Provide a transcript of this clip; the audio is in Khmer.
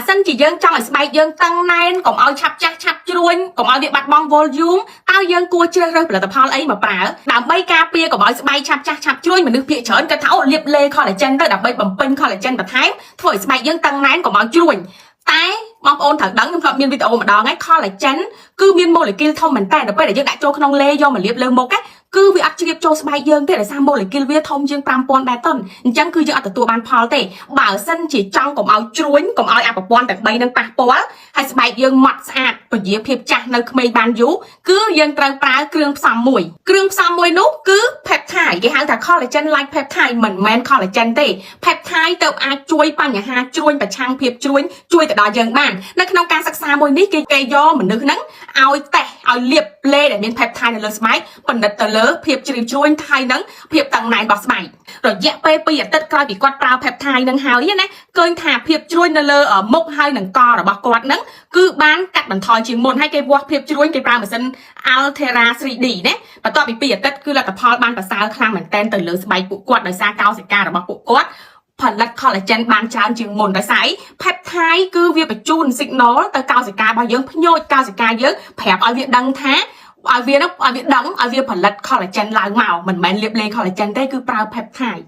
សិនជាយើងចង់ឲ្យស្បែកយើងតឹងណែនកុំឲ្យឆាប់ចាស់ឆាប់ជ្រួញកុំឲ្យវាបាត់បង់ volume តើយើងគួរជ្រើសរើសផលិតផលអីមកប្រើដើម្បីការពារកុំឲ្យស្បែកឆាប់ចាស់ឆាប់ជ្រួញមនុស្សភាគច្រើនគិតថាអូលាបឡេ collagen ទៅដើម្បីបំពេញ collagen បន្ថែមធ្វើឲ្យស្បែកយើងតឹងណែនកុំឲ្យជ្រួញតែបងប្អូនត្រូវដឹងខ្ញុំធ្លាប់មានវីដេអូម្ដងហើយ collagen គឺមាន molecule ធំមែនតើដល់ពេលដែលយើងដាក់ចូលក្នុងឡេយកមកលាបលើមុខណាគឺវាអត់ជ្រាបចូលស្បែកយើងទេដោយសារ molecule វាធំជាង5000ដែរតុនអញ្ចឹងគឺយើងអត់ទទួលបានផលទេបើសិនជាចង់កុំឲ្យជ្រួញកុំឲ្យអាប្រព័ន្ធទាំង3នឹងប៉ះពាល់ហើយស្បែកយើងម៉ត់ស្អាតពជាភាពចាស់នៅក្មេងបានយូរគឺយើងត្រូវប្រើគ្រឿងផ្សំមួយគ្រឿងផ្សំមួយនោះគឺ peptide គេហៅថា collagen like peptide មិនមែន collagen ទេ peptide ទៅអាចជួយបញ្ហាជ្រួញប្រឆាំងភាពជ្រួញជួយទៅដល់យើងបាននៅក្នុងការសិក្សាមួយនេះគេគេយកមនុស្សហ្នឹងឲ្យតេស្តឲ្យលាបឡេដែលមាន peptide នៅលើស្បែកពិនិត្យទៅលើភាពជ្រាបជ្រួញហើយនឹងភាពតឹងណែនរបស់ស្បែករយៈពេល2អាទិត្យក្រោយពីគាត់ប្រើ peptide នឹងហើយណាឃើញថាភាពជ្រួញនៅលើមុខហើយនឹងករបស់គាត់ហ្នឹងគឺបានកាត់បន្ថយជាងមុនហើយគេវាស់ភាពជ្រួញគេប្រើម៉ាស៊ីន Ulthera 3D ណាបន្ទាប់ពី2អាទិត្យគឺលទ្ធផលបានប្រសើរខ្លាំងមែនទែនទៅលើស្បែកពួកគាត់ដោយសារកោសិការបស់ពួកគាត់ផលិត collagen បានច្រើនជាងមុនដោយសារអី peptide គឺវាបញ្ជូន signal ទៅកោសិការបស់យើងភ្ញូចកោសិកាយើងប្រាប់ឲ្យវាដឹងថាឲ្យវានោះឲ្យវាដឹងឲ្យវាផលិត collagen ឡើងមកមិនមែនលាបឡេ collagen ទេគឺប្រើ peptide។